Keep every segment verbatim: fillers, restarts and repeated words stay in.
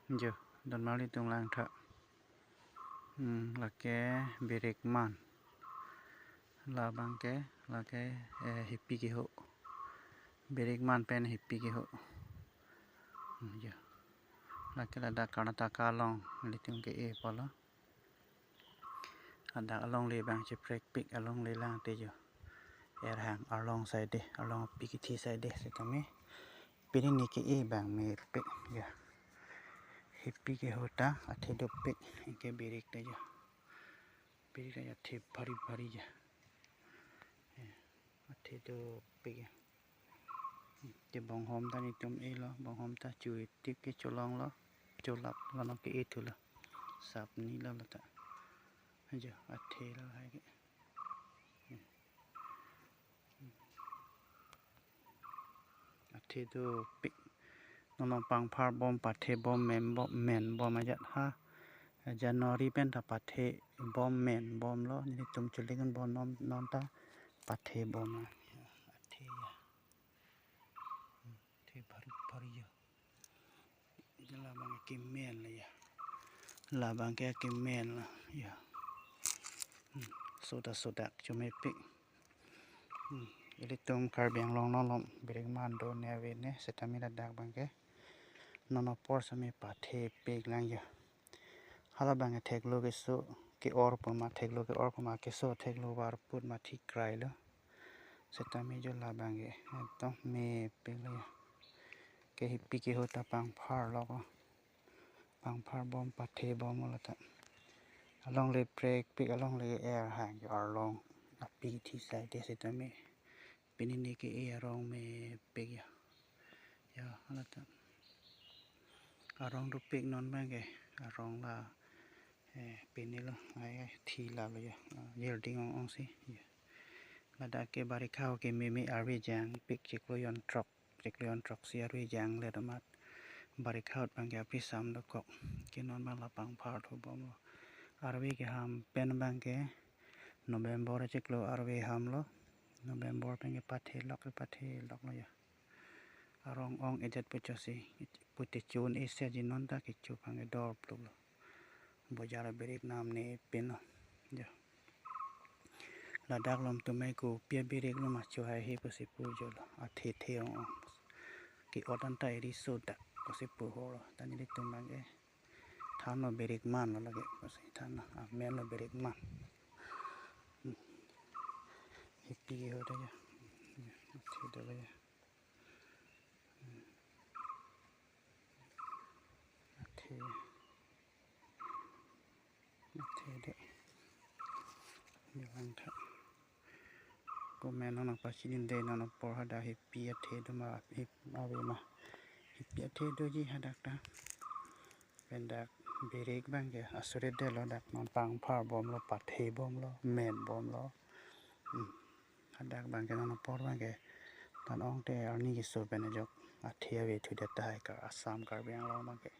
Jo, don mali tung lang tha. Hmm, lake birik man. Labang ke, lake, eh, hipi keho. Birik man pen hipi keho. Hmm, jo. Lake ladak Karnataka along, nelitum ke-e pulo. Ladak alongle abang cheprekpik, alongle lang te jo. Erhang arlong saide, arlong api kithi saide setame. Pini ne ke-e abang mepik ya. Hipi keho ta, athe dopik, anke birik ta jo. Birik ta jo, athe bhari bhari jo. Ya, athe dopik ya. Ke bonghom ta nelitum elo, bonghom ta chu-e tik ke cholonglo, cholaplo, non ke-e thulo. Sap nilo lata. Jo, athe lo hai ke. Athe dopik. Non pangphar bom, pathe bom, men bom, men bom ajat ha. January pen ta pathe bom, men bomlo. Nelitum chuling bom non, non ta pathe bom a. Ya, athe ya. Hmm, athe bhari bhari ya. Ita labang ke men lo ya. Labang ke ke men lo ya. Hmm, sodak sodak chomepik. Hmm, ilitum Karbi Anglong along birik man do ne ave ne, setame ladak abang ke non apor same pathepik lang ya. Hala abang ke theklo keso ke-or pu ma, theklo ke-or pu ma, keso theklo varput ma thik krailo. Setame jo labang ke ekdom mepik lo ya. Ke hipi keho ta pangphar lo ko. Pangphar bom, pathe bomlo ta. Alongle prekpik, alongle erhang jo, arlong api kithi saide setame. Pini ne ke-e arong mepik ya. Ya, hala ta. Arong dopik non abang ke. Arong la, eh, pini lo, ai, ai, thi lalo ya. Ah, yerding ong ong si. Ya. Ladak ke barikha ke meme arve jangpik, chiklo jon throk, chiklo jon throksi arve janglet amat. Barikha ahut abang ke aphi sam dokok. Ke non abang la pangphar thu bomlo. Arve keham pen abang ke November chiklo arve hamlo. November pen ke pathelok, patheloklo ya. Arong ong-edet pu cho si, pute chun ese ji non ta kecho abang ke dor pluklo. Bojar abirik nam ne pinlo. Jo. Ladak along tum ai kopi abirik lo ma cho hai he pusi pu jo lo. Athe the ong ong. Ke-ot anta eri sodak pusi pu holo. Ta nelitum abang ke thanlo birik man lo lake pusi thanlo. Ah, men lo birik man. Hmm. Hipi keho ta ya. Hmm, athe dolo ya. Hmm. Athe. Athe de. Johan tha. Comment nangpachini de, non apor hadak hipi athe do ma, hip ave ma. Hipi athe doji hadak ta. Pen dak birik abang ke asurit detlo, dak non pangphar bomlo, pathe bomlo, men bomlo. Hmm. Hadak abang ke non apor abang ke non ong te arni keso pen ajok athe ave thudet tahai ka Assam Karbi Anglong abang ke.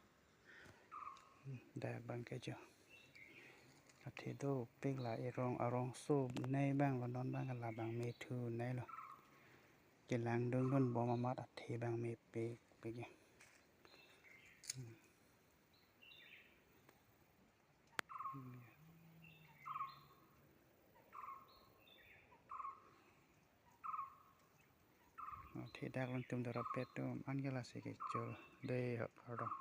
Hmm, dak abang ke jo. Athe dopik la, erong arong so nei abang lo, non abang ke labang me thu nei lo. Kelang dun dun bom amat athe abang mepik pik ya. Hmm. Hmm. Athe dak along tum dorap pet tum an ke lasi kecho dei ha pardon.